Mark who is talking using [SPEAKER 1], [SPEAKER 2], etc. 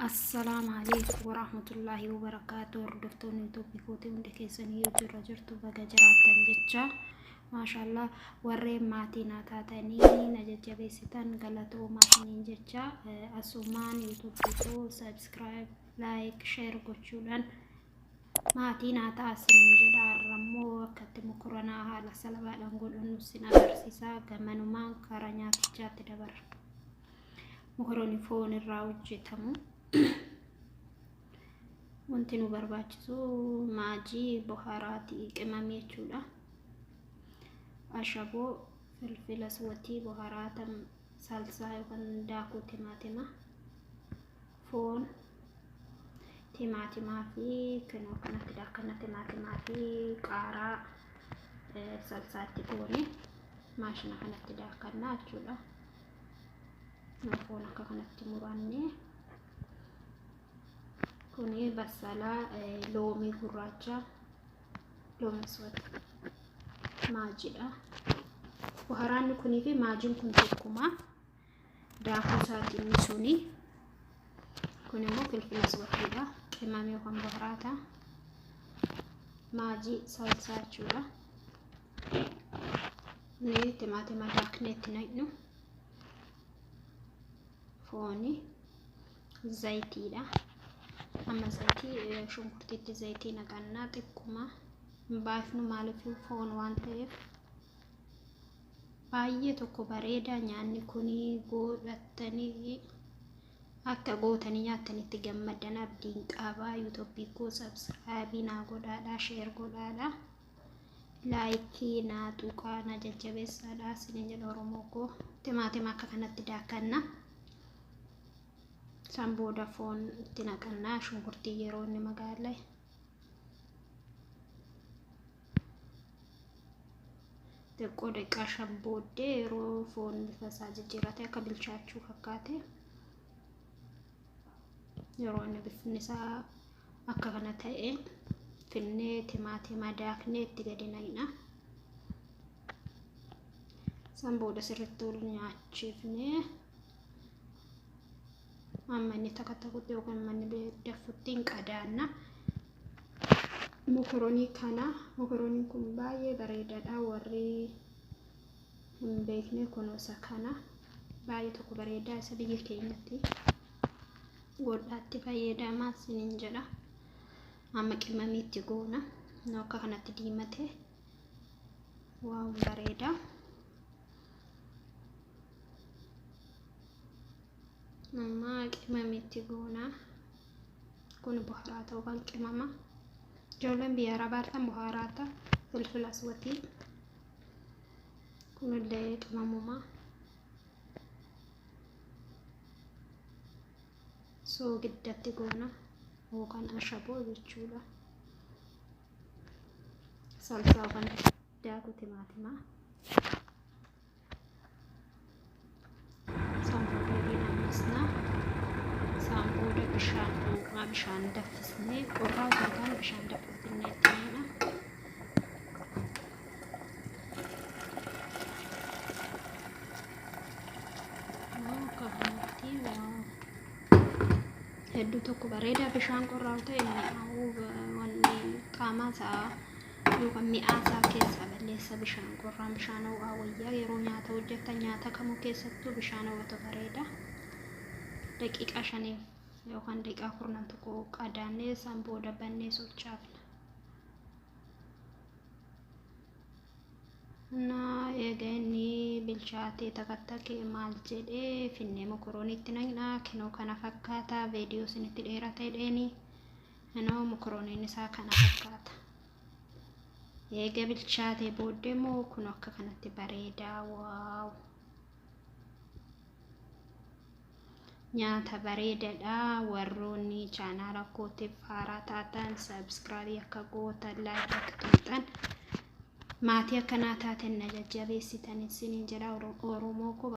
[SPEAKER 1] Assalaamu alaikum warahmatullaahi wabarakaatu. Hordoftoonni YouTube kootii hundi keessanii yoo jirra jirtu baga jiraattan jecha. Maashaallah, warreen maatii naa taatanii na jajjabeessitan galatoomaa isiniin jecha. Asumaan YouTube koo subscribe, like, share gochuudhaan maatii naa ta'a isiniin jedha. Har'a immoo akkatti mokoronaa haala salphaadhaan godhannu isin agarsiisa. Gamanumaan karaa nyaatichaatti dabarra. Mokoroonii foon irraa hojjetamu. Wanti nu barbaachisu maajii, bohaaraatii, qimamii jechuudha. Ashaboo, filfila suwatii, boharaata, salsaa yookaan daakuu timaatima, foon, timaatimaa fi kinoo kanatti daakkanna timaatimaa fi qaaraa salsaatti goone maashina kanatti daakkannaa jechuudha. Foon akka kanatti muranne, kuni bassalaa, loomii gurraacha, loomii suwata, maajidha. Boharaanni kunii fi maajiin kun tokkuma. Daakuu isaatiin inni suni. Kun immoo filfila suwatiidha. Qimamii yookaan boharaata. Maajii salsaa jechuudha. Ni timaatima daaknee itti naqnu. Fooni, zayitiidha. Amma zayitii shunkurtiitti zayitii naqannaa, xiqquma hin baafnu, maaliif foon waan ta'eef. Baay'ee tokko bareeda nyaanni kun, godhattanii akka gootanii nyaattanitti gammaddan abdiin qaba. YouTube koo subscribe naa godhaadha, share godhaadha, like naa tuqaa, na jajjabeessaadha isinin jedha Oromoo koo. Timaatima akka kanatti daakanna. San booda foon itti naqannaa, shunkurtii yeroo inni magaale. Xiqqoo daqiiqaa 5 booddee yeroo foon bifa isaa jijjiirrate, akka bilchaachuu fakkaate, yeroo inni bifni isaa akka kana ta'e, finnee timaatima daaknee itti gadi naqna. San booda sirriitti wal nyaachifnee amma inni takka takkutti yookaan amma inni danfutti hin qadaanna. Mokoronii kana, mokoroniin kun baay'ee bareedaadha. Warri hin beekne kunuunsa kana baay'ee tokko bareedaa, isa biyya keenyatti godhaatti fayyadamaa isiniin jedha. Amma qimamiitti goona. Akka kanatti diimate, wow, bareeda. Amma qimamiitti goona. Kun boharaata yookaan qimama. Ijoolleen biyya Arabaa jirtan boharaata, filfila aswatii. Kunillee qimamuma. Soogiddatti goona yookaan ashaboo jechuudha. Salsaa yookaan daakuu timaatimaa. Isaan booda waliin ammasnaa. Isaan booda bishaan ho'aa, bishaan danfisnee, qorraa osoo hin taane bishaan danfisnee itti naqna. Akka kanatti, wow, hedduu tokko bareeda. Bishaan qorraa ta'e mi'aawuu wanni qaamaa isaa yookaan mi'aa isaa keessaa balleessa bishaan qorraan. Bishaan ho'aa wayyaa. Yeroo nyaata hojjetan, nyaata kamuu keessattuu bishaan ho'atu bareeda. Daqiiqaa 5iif yookaan daqiiqaa 10 tokko qadaannee isaan booda bannee sochaafna. Na eega inni bilchaatee takattake maal jedhee finnee mokorooniitti naqna. Kinoo kana fakkaata. Viidiyoo isinitti dheerata jedheeni. Kinoo mokorooniin isaa kana fakkaata. Eega bilchaatee booddee immoo kun akka kanatti bareedaa, wow. Nyaata bareedaadha. Warroonni chaanaala kootiif haaraa taatan subscribe akka gootan, like akka tuqxan, maatii akkanaa taateen na jajjabeessitan isiniin jedha Oromoo koo.